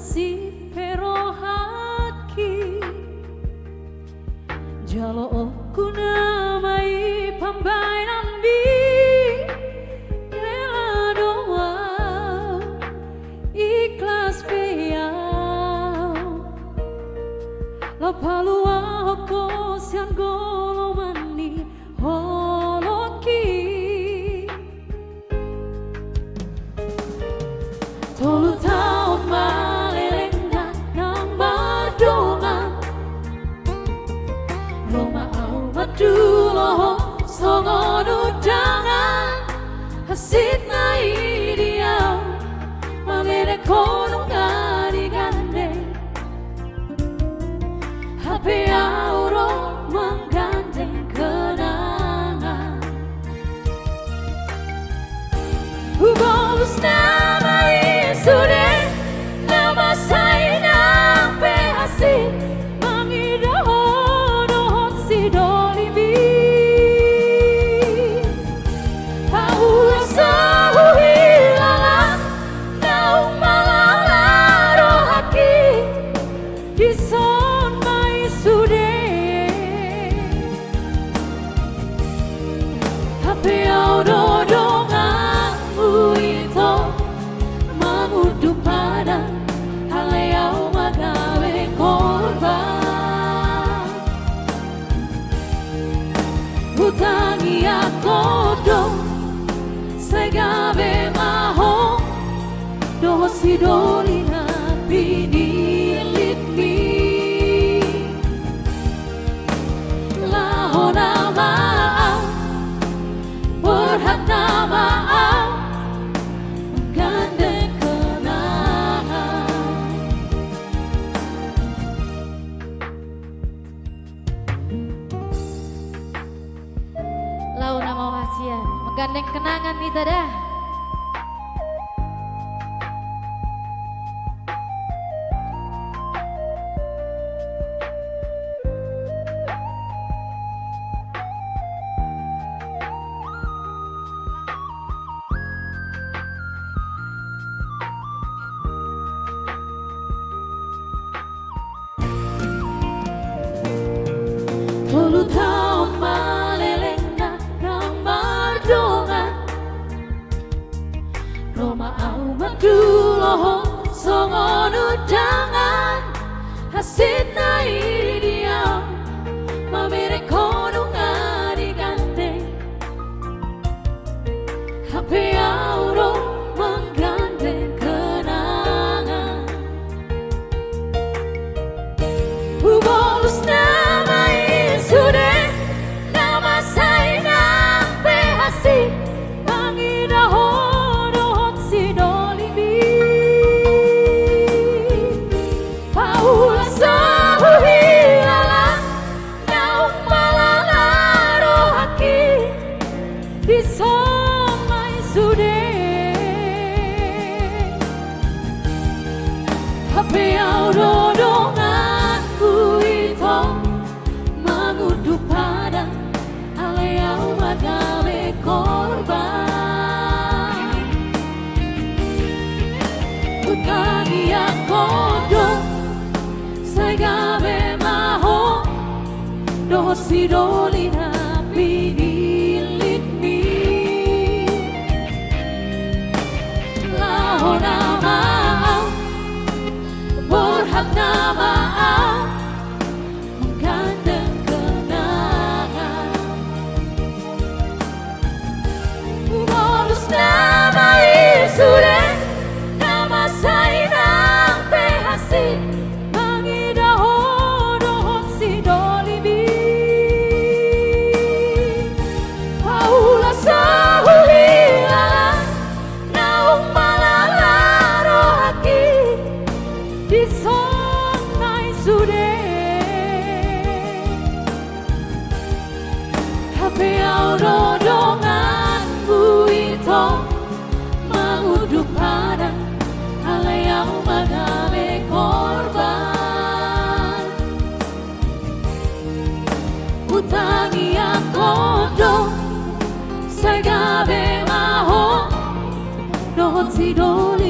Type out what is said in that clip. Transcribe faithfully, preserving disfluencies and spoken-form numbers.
Sip pe rohangki, jaloonku nama i pambahenanmi, rela do au, ikhlas pe au, laho paluahon ho sian goloman ni holongki. Tolu taon ma lelengna naung mardongan, ro ma au mandulohon songon undangan, hansit na i di au, mamereng ho nunga digandeng. Hape au ro manggandeng kenangan. Hubolus nama i sude, na masa inang pe hansit, mangido ho dohot sidolimi. Paula so huhilala, naung malala rohangki, dison ma i sude. Hape au do donganmu i tong, mangunduk padan, alai au ma gabe korban. Hutangiangkon do, sai gabe ma ho dohot sidoli na pinillitmi. Laho nama au, borhat nama au, manggandeng kenangan. Laho nama au hasian, manggandeng kenangan hita da. Tolu taon ma lelengna naung mardongan, ro ma au mandulohon songon undangan, hansit na i di au, mamereng ho nunga digandeng. Hape au ro manggandeng kenangan. Hubolus nama i sude, na masa inang pe hansit, mangido ho dohot sidolimi. Paula so huhilala, naung malala rohangki, dison ma i sude. Hape au do donganmu i tong, mangunduk padan, alai au ma gabe korban. Hutangiangkon do, sai gabe ma ho dohot sidoli na pinillitmi. Laho nama au, borhat nama au, manggandeng kenangan. Hubolus nama i sude, na masa inang pe hansit, mangido ho dohot sidolimi. Paula so huhilala, naung malala rohangki, dison ma i sude. Hape au do donganmu i tong, mangunduk padan, alai au ma gabe korban. Hutangiangkon do, sai gabe ma ho dohot sidoli